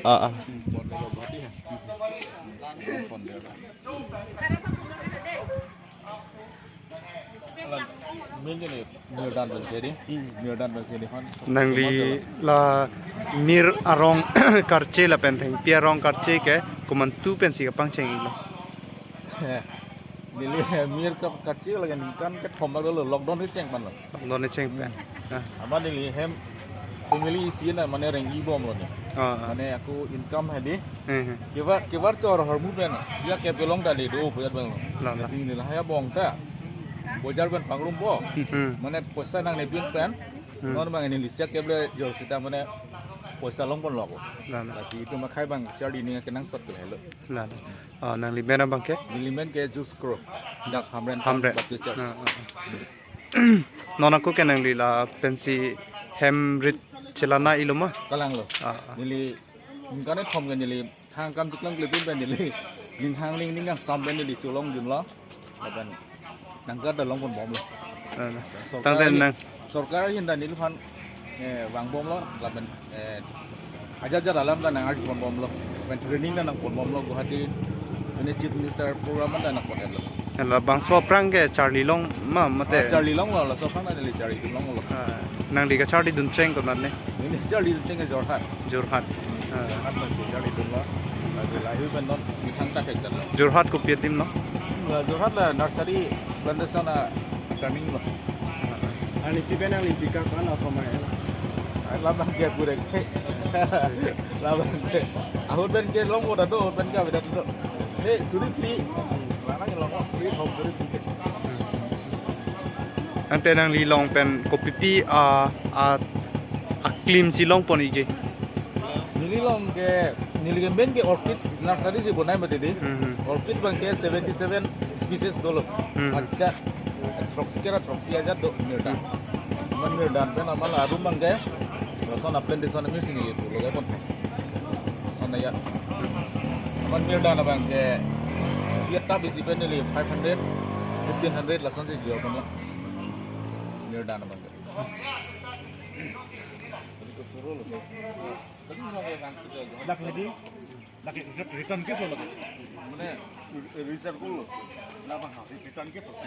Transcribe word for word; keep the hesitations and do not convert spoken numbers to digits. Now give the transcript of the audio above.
Ah, ah. Nangli la mir arong karche lapen thengpi arong karche ke komantu pensi kapangcheng-iklo? Neli mir ka karche lake ningkan kethom bak dolo, lockdown kecheng pen lo. Lockdown kecheng pen. Ah. Amat neli hem family isi na mane reng-ibomlo ne. Ah, ah. Mane ako income hedi. Hmm, hmm. Kevar kevar chor hormu pen. Sia ke pelong ta le do puya bang. La, la. Sing neli haya bong ta. Bojar pen pangrumpo. Hmm. Mane poisa nangne pin pen. Hmm. Non bang neli sia ke ble jor sita mane poisa longponlo ako. La, la. Lasi itum akhai bang charli ning kenangsot ke helo. La, la. Oh, nangli men abang ke? Neli men ke Jules Kro. Dak Hamren. Hamren. Baptist Church. Ah, ah, ah. Non ako ke nangli lapensi hem rit chelana-iklo ma? Kalang lo. Ah, ah. Neli ningkan kethom ke neli thang kam chiklang klepin pen neli. Ning hang ling ning kangsam pen neli cholongdunlo. Lapen nangkar ta longponbomlo. Ah, ah. Sorkar Tangte ahin, nang sorkar ahin ta neliphan, eh, vangbomlo, lapen, eh, ajat ajat alam ta nangarjuponbomlo, lapen training ta nangponbomlo, Guwahati, pine Chief Minister program ta nangpon-etlo. Labangso aphrang ke charli long ma mate? Ah, charli longlo, laso aphrang ta neli charlidun longlo. Ah, nangli kacharlidun cheng konat ne? Neli charlidun cheng ke Jorhat. Jorhat. Ah. Jorhat pensi charlidunlo. Lasi lahei pen non methang ta kekdetlo. Jorhat kopi adim lo? La Jorhat la nursery plantation a turning lo. Ani si pen ang lisi ka kan apa mai? Ai, labang ke pure ke. Labang ke. Ahut pen ke long koda do, ahut pen ke avedet do. He, suri phli. Lana ke long suri thom suri phli ke. Tangte nangli long pen kopipi a, a, aklimsi longpon-ikji? Neli long ke, neli ke men ke orchids nursery si bonai mati di. Mhm. Orchid bang ke seventy seven species dolo. Mhm. Accha, throksi kera throksi ajat do mirdan. Amat mirdan pen amat arum bang ke, lason a plantation amir si neli pulo ke pon. Lason ya. Amat mirdan abang ke, siat ta bisi pen neli five hundred, fifteen hundred lason si jual pon lo. Mirdan abang ke. Dak lagi, dak return ke solo. Mane, reserve ko lo. Laba ha, return ke solo.